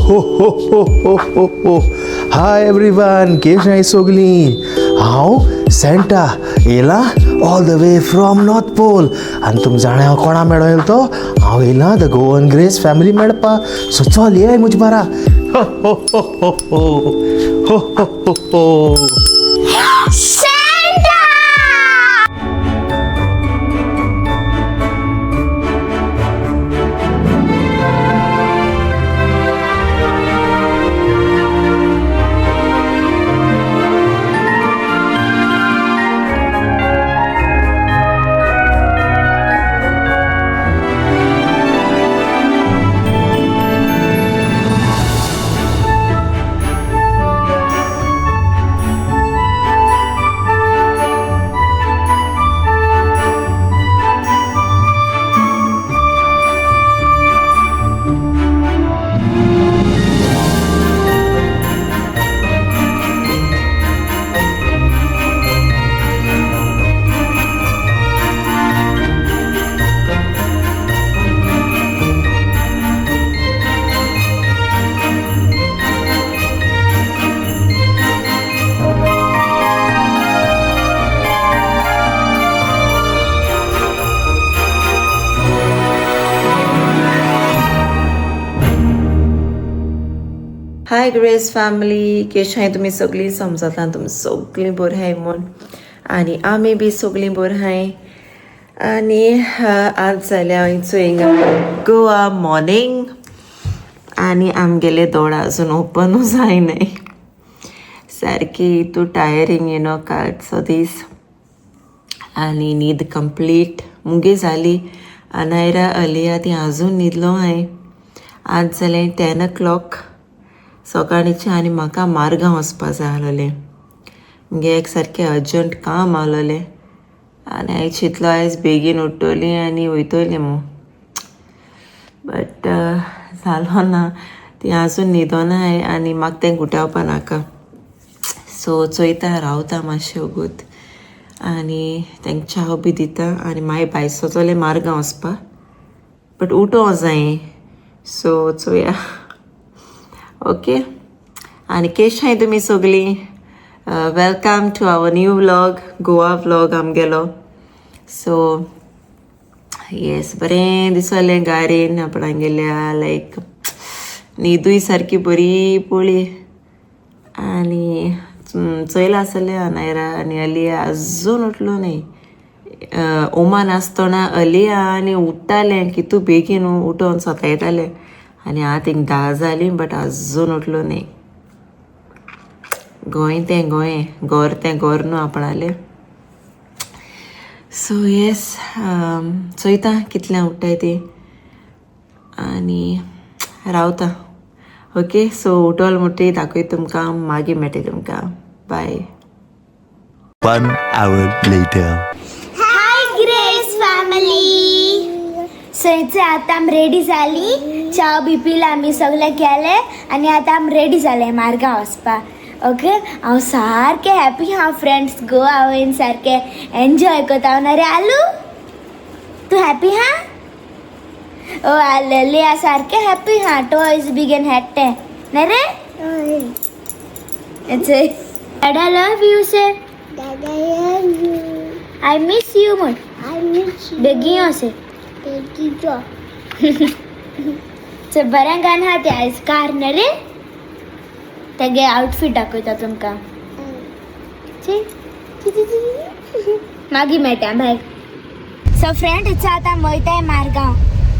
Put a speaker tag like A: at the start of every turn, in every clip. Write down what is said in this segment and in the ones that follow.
A: हो हो हो हो हो हो. हाय एवरीवन, केश सोगली. हांव सँटा येयला all the way from North Pole. आनी तुमकां जाणा हांव कोणा मेळो येयलो तो? हांव येयला the Goan grace family मेळपा. सो चल येय म्हजे बारा. हो हो हो हो हो हो हो हो.
B: Santa!
C: Hi Grace family, केश हाय तुमी सगळीं? समजता तुमी सगळीं बरीं हाय म्हूण आनी आमी बी सगळीं बरीं हाय. आनी आज जाल्या हिंगा गोवा मॉर्निंग आनी आमगेले दोळ अजून ओपनूच जायनाय. सारकी तूं टायरींग you know कालचो दीस आनी न्हीद कंप्लीट मुगे जाली. अनायरा, अलिया ती अजून न्हिदलो हांवें. आज जालें 10 o'clock सकाळीचें आनी म्हाका मारगांव वचपा जाय आसलेलें. मुगे एक सारकें अर्जंट काम आसलेलें आनी हांवें चिंतलो आयज बेगीन उठ्ठली आनी वयतली म्हूण, बट जालो ना. ती आजून न्हिदोना आनी म्हाका तें गुटावपा नाका. सो चोयता रावता मातशें वगत आनी तांकां च्याव बी दिता आनी मागीर भायर सोतलें मारगांव वचपा, बट उठों जाय. सो चोया. ओके, आनी केश हाय तुमी सगळीं? Welcome to our new vlog, Goa vlog आमगेलो. सो येस, बरें दिसलें गाडयेन आपणागेल्या, लायक न्हिदूय सारकी बरी पळय. आनी चोयलां आसलें अनायरा आनी अलिया अजून उठलो न्हय. ओमान आसतना अलिया आनी उठ्ठालें कितू बेगीन उठोन सतायतालें आनी आतां हिंग 10 जालीं बट अजून उठलो न्हय. गोंय तें गोंय, गोर तें गोर न्हू आपणालें. सो येस, चोयता कितल्यां उठ्ठाय ती आनी रावता. ओके, सो उठोल म्हणटकीर दाखयता तुमकां, मागीर मेळटा तुमकां. बाय.
D: 1 hour later.
B: Hi Grace family! So इथे आता आम रेडी जाली, च्याव बी पिला आमी, सगळें केलें आनी आतां आम रेडी जाले मारगांव वचपाक. ओके, हांव सारकें हॅपी हांव. फ्रेंड्स गोवा वयन सारकें एन्जॉय करता हांव. रे आलू, तूं हॅपी हा? ओ आलेली सारकें हॅपी हा. टॉयज बी घेवन हेडटे न्ही रे. Dada love you say.
E: Dada love you.
B: I miss you म्हण.
E: I miss you.
B: बेगीन यो से.
E: Baby yo.
B: So बरें गान आहा तें आयज कार न्ही रे. तेगे आउटफीट दाखयता तुमकां. मागीर मेळटा, बाय. सो फ्रेंड, इच्छा आतां वयताय मारगांव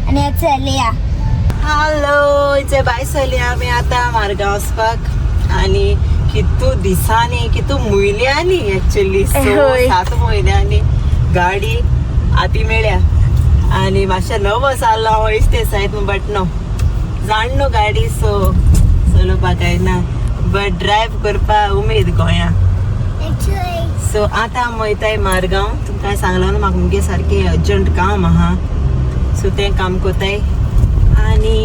B: आनी हेचे लिया.
C: हॅलो, इचे बाय सली. आमी आतां मारगांव वचपाक आनी कितू दिसांनी, कितू म्हयन्यांनी एक्चुअली, 6-7 म्हयन्यांनी गाडी आती मेळ्या आनी मातशें नर्वस आसलो हांव इश्टे सायत, बट नो जाण न्हू गाडी, सो चलोवपाक काय ना, बट ड्रायव करपा उमेद गोंया. सो आतां आमी वयताय मारगांव. तुमकां सांगलां न्हू म्हाका मुगे सारकें अर्जंट काम आहा, सो तें काम कोताय आनी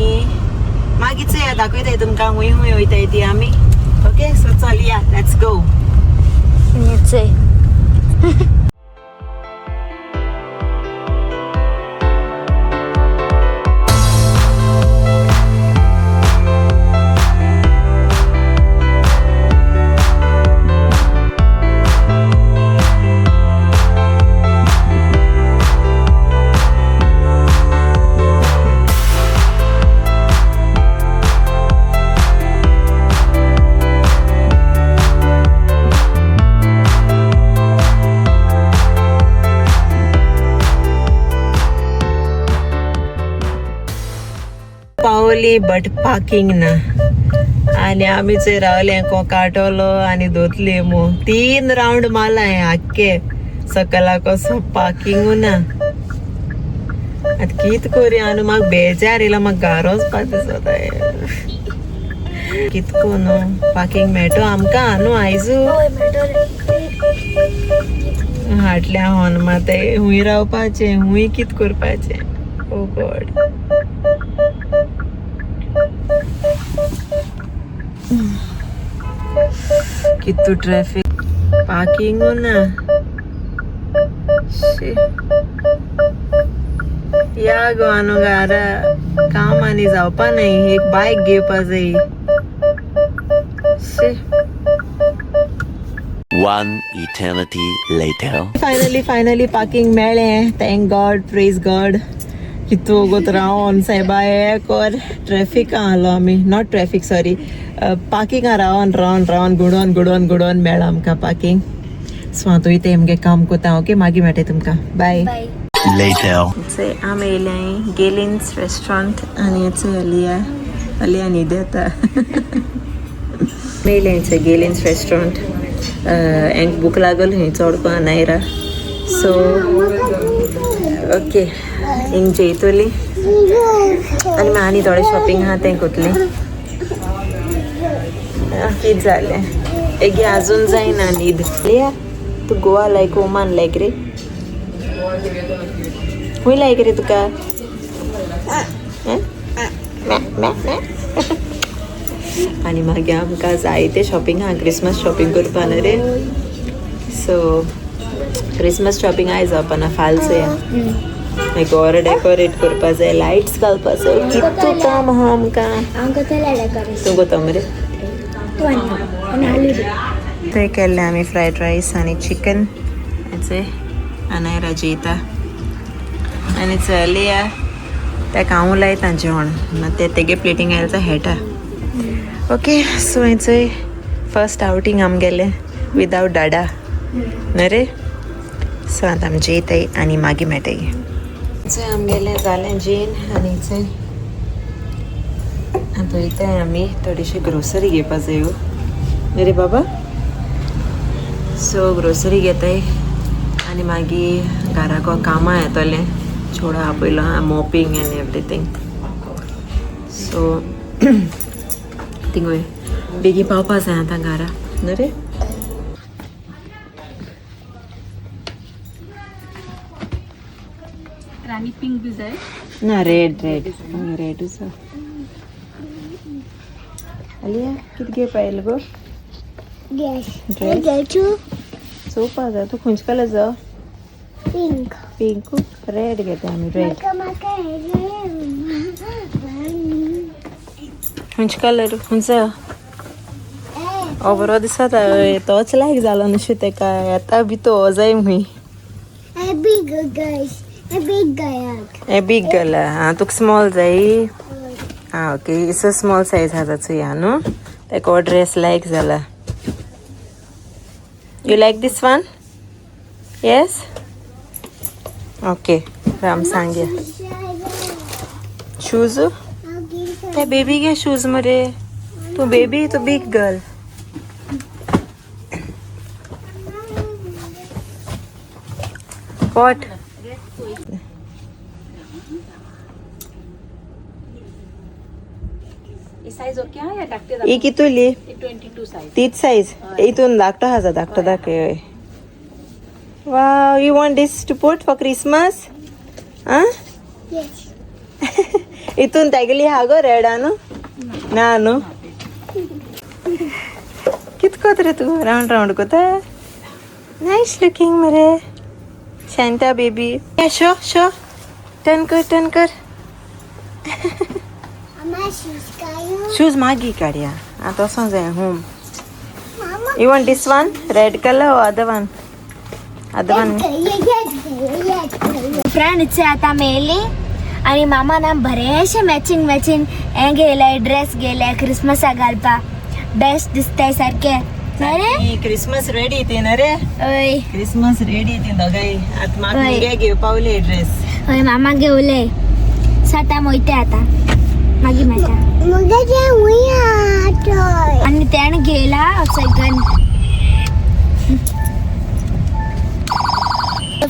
C: मागीर चोया, दाखयताय तुमकां हुंय हुंय वयताय ती आमी. ओके, सो चलया, let's go.
B: चोय.
C: पावली बट पार्किंग ना. आनी आमी चोय रावले काटोलो आनी दोतले मू 3 रावंड मारला हें आख्खे सकला कसो पार्किंगू ना. आतां कित करूया न्हू, म्हाका बेजार येयला, म्हाका घरा वचपा दिसता. कित को न्हू पार्किंग मेळटो आमकां न्हू आयजू. हाटल्या हॉर्न मात हुंय रावपाचें, हुंय कित करपाचें. ओ गॉड. कितू ट्रॅफिक, पार्किंग ना. या गो न्हू घरा काम आनी जावपा न्हय, एक बायक घेवपा जाय.
D: One eternity later.
C: Finally parking मेळ्ळें. Thank God, praise God. कितू वोगोत रावन सायबा एक वर ट्रॅफिक आहलो आमी, not traffic sorry, पार्किंगा रावन रावन रावन गुडोन गुडोन गुडोन मेळ्ळा आमकां पार्किंग. सो आतां वयता आमगे काम कोता. ओके, मागीर मेळटा तुमकां. बाय.
B: बाय.
D: Later.
C: आमी येयल्या गेलिन्स रेस्टॉरंट आनी अलिया अलिया न्हिद येता. येयल्या गेलिन्स रेस्टॉरंट. हेंक भूक लागल हूंय चोड कोण नायरा. सो ओके हिंग जेयतली आनी मागीर आनी थोडें शॉपिंग आहा तें कोतली. कित जालें एगे आजून जायना न्हीद. लिया तूं गोवा लायक ओमान लायक रे? खूंय लायक रे तुका? आनी मागीर आमकां जायते शॉपिंग आहा, क्रिसमस शॉपिंग करपा न्हू रे. सो क्रिसमस शॉपिंग आयज जावपा ना, फाल्यां चोया. मागीर घर डेकोरेट करपा जाय, लायट्स घालपा जाय, कितू काम आहा आमकां. तूं कोता मरे? थंय केल्लें आमी फ्रायड रायस आनी चिकन. आनायरा जेयता आनी चलया ताका हांव लायता जेवण, ते तेगे प्लेटींग आयला हेटा. ओके, सो हेंचोय फर्स्ट आवटींग आमगेलें विदावट डाडा न्हय रे. सो आतां आमी जेयताय आनी मागीर मेळटाय. चोय आमगेलें जालें जेन आनी चोय आतां वयताय आमी थोडीशी ग्रोसरी घेवपा जायो न्हय रे बाबा. सो ग्रोसरी घेताय आनी मागीर घराको कामां येतलें, चोडो आपयलो आहा मोपिंग एन्ड एवरीथींग. सो थिंगूय बेगीन पावपा जाय आतां घरा न्हय रे.
F: रानी पिंक बी जाय
C: ना, रेड रेड रेडूच. आलिया कित घेवपा येयलो गो?
E: ड्रेस.
C: चोवपा जाय. तूं खंयचे कलर जाय?
E: पिंक.
C: पिंक रेड घेता आमी. रेड खंयचे कलर खंयचो हो बरो दिसता. तोच लायक जालो न्हू तेका, येता बी तो हो जाय म्हूय. बीग गर्ल. आं तुका स्मॉल जाय? आं okay, it's a small size आहा चोया न्हू. तेका हो ड्रेस लायक जाला. You like this one? Yes? Okay, Ram सांगया. शूज ते बेबी घे शूज मरे. तूं बेबी, तूं बीग गर्ल. What? ही कितुली? तीच साईज. इतून धाकटो आसा, धाकटो दाखय. Wow, you want this to put for Christmas? आं इतून तेगेली हा गो रेड न्हू? ना न्हू. कित कोत रे तूं? रावंड रावंड कोता. नायस लुकींग मरे Shanta baby. Show show turn कर, टर्न कर. शूज मागीर काडया आतां वचोंक जाय home. You want this one red colour or other one? Other one.
B: Friend आतां मेयली आनी मामान आम बरेशे मॅचिंग मॅचिंग हें घेयले, ड्रेस घेयले क्रिसमसाक घालपा. बेस्ट दिसताय सारके.
C: क्रिसमस रेडी ती न्हय रे?
B: हय.
C: क्रिसमस रेडी ती दोगांय. आतां म्हाका मुगे घेवपा पावले ड्रेस.
B: हय, मामा घेवले. सो आतां वयता आतां. मागीर मेळटा.
E: मुगे तें वया थंय.
B: आनी तेणें घेयला सायकल.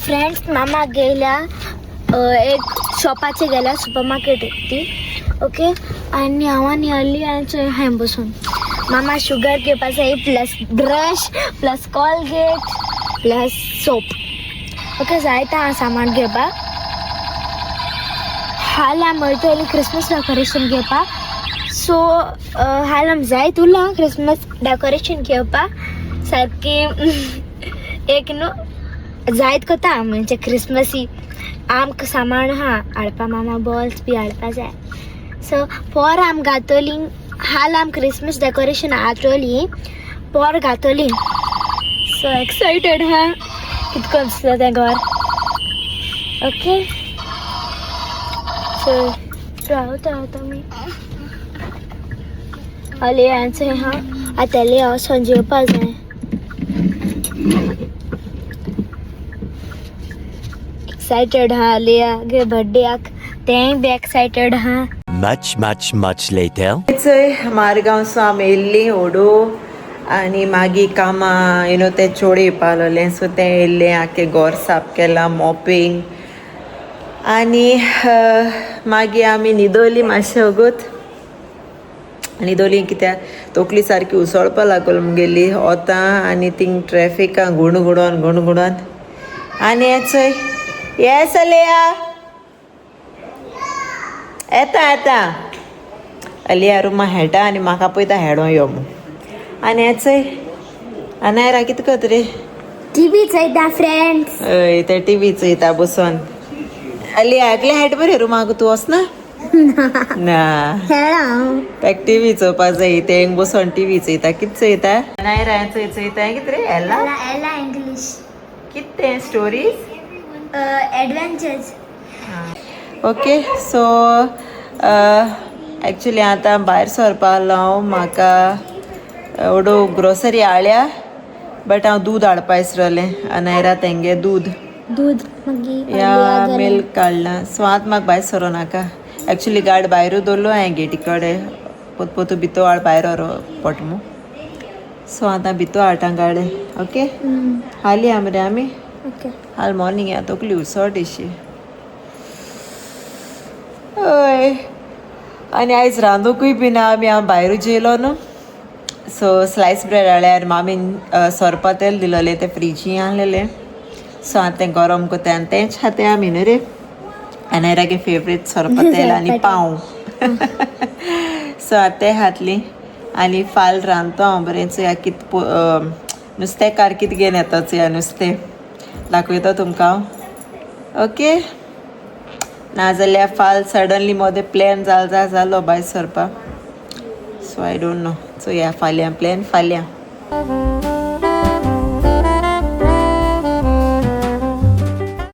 B: फ्रेंड्स, मामा गेल्या एक शॉपाचे गेल्या, सुपर मार्केट ती. ओके, आनी हांव आनी अली आनी चोय हांवें बसून. मामा शुगर घेवपा जाय, plus brush, plus Colgate, plus soap. Okay, जायता हांव सामान घेवपाक. हाल आमी वयतली क्रिसमस डेकोरेशन घेवपाक. सो हाल आमी जायत उरला क्रिसमस डेकोरेशन घेवपाक. सारकी एक न्हू जायत कोता म्हणजे क्रिसमसी आमकां सामान आहा हाडपा. मामा बॉल्स बी हाडपा जाय. सो पोर आम घातली. हाल आम क्रिसमस डेकोरेशन हाडटली, पोर घातली. सो एक्सायटेड हा, कितको दिसता तें घर. ओके, सो रावता रावता मी अली आन्सर हा. आतां अली वचोन जेवपा जाय. एक्सायटेड हा अलिया गे बर्थडेयाक, तेंय बी एक्सायटेड हा.
D: Much, much, much later.
C: चोय, मारगांव सो आमी येयल्ली ओडो आनी मागीर कामां you know ते चोडे येवपा लागले. सो तें येयल्लें, आख्खें घोर साफ केलां, मॉपिंग. आनी मागीर आमी न्हिदोली मातशें वगत. न्हिदोली कित्याक तकली सारकी उसळपा लागल मुगेली वोतां आनी थिंग ट्रॅफिका गुणगुणोन गुणगुणोन. आनी हें चोय, येस अलिया, येता येता. अलिया रुमा हेडा आनी म्हाका पळयता हेडो यो म्हूण. आनी हें चोय, अनायरा कितें करता रे?
B: टीवी चोयता फ्रेंड्स.
C: हय, ते टीवी चोयता बसोन. अलिया एकले हेड बरे रुमाक तूं वचना ना?
B: खेळा.
C: ताका टीवी चोवपा जाय. ते बसोन टीवी चोयता. कितें चोयता अनायरा? चोय चोयता कितें रे एला?
B: एला इंग्लीश.
C: कितें तें stories?
B: Adventures.
C: Okay, so actually आतां भायर सरपा हांव. म्हाका ओडो ग्रोसरी हाडल्या, बट हांव दूद हाडपा विसरलें. अनायरा तेंगे दूद.
B: दूद मागीर.
C: या, मिल्क काडलां. सो आतां म्हाका भायर सरो नाका. एक्चुली गाडी भायरू दवरलो हांवें गेटी कडेन. पोत पोतू भितर हाड भायर व्हरो पोट मू. सो आतां भितर हाडटा गाडी. ओके, हाली आमी रे आमी.
B: ओके.
C: हाल मॉर्निंग या तकली उसोट अशी. हय, आनी आयज रांदूकूय बी ना आमी. हांव भायरूच जेयलो न्हू. सो स्लायस ब्रेड हाडले आनी मामीन सोरपा तेल दिलोलें, तें फ्रिजी आहलेलें. सो आतां तें गरम करता आनी तेंच खाताय आमी न्हू रे. आनी फेवरेट सोरपा तेल आनी पाव. सो आतां तें खातली आनी फाल रांदतो हांव बरें. चोया कित नुस्तेकार कितें घेवन येता. चोया, नुस्तें दाखयता तुमकां हांव. ओके, नाजाल्यार फाल सडनली मोदें प्लॅन जाल जा जालो भायर सरपाक. सो I don't know, चोया फाल्यां प्लॅन फाल्यां.